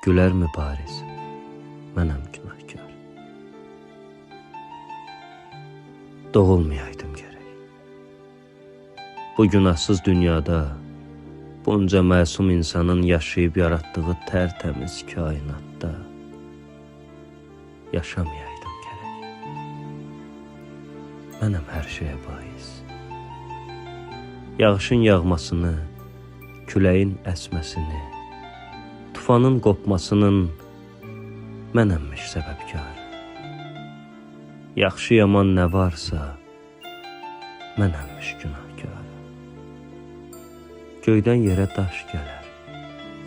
Gülər mübariz, mənəm günahkar. Doğulmayaydım gərək. Bu günahsız dünyada, bunca məsum insanın yaşayıb yaratdığı tərtəmiz kainatda yaşamayaydım gərək. Mənəm hər şeyə bais. Yağışın yağmasını, küləyin əsməsini, tufanın qopmasının mənəmmiş səbəbkar. Yaxşı yaman nə varsa, mənəmmiş günahkar. Göydən yerə daş gələr,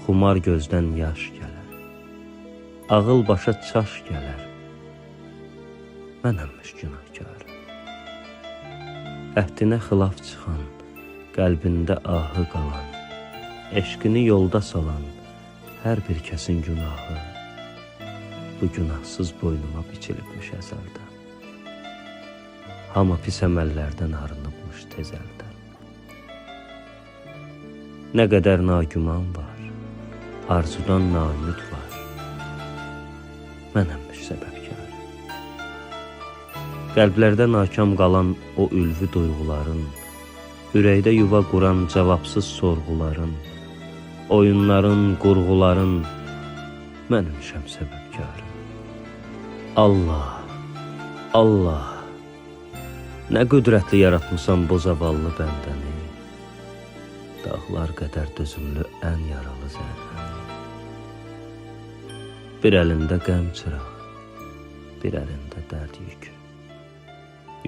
xumar gözdən yaş gələr, ağıl başa çaş gələr, mənəmmiş günahkar. Əhdinə xilaf çıxan, qəlbində ahı qalan, eşqini yolda salan hər bir kəsin günahı bu günahsız boynuma biçilibmiş əzəldən. Hamı pis əməllərdən arınıbmış tez əldən. Nə qədər nagüman var, arzudan naümid var, mənəmmiş səbəbkar. Qəlblərdə nakam qalan o ülvi duyğuların, ürəkdə yuva quran cavabsız sorğuların, oyunların, qurğuların mənəmişəm səbəbkarı. Allah, Allah, nə qüdrətli yaratmısan bu zavallı bəndəni, dağlar qədər dözümlü ən yaralı zərrəni. Bir əlində qəm çırağı, bir əlində dərd yükü.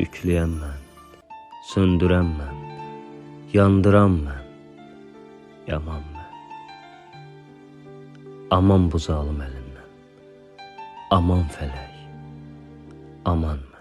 Yükləyən mən, söndürən mən, yandıran mən, yaman mən. Aman bu zalım əlindən, aman fələk, aman mən.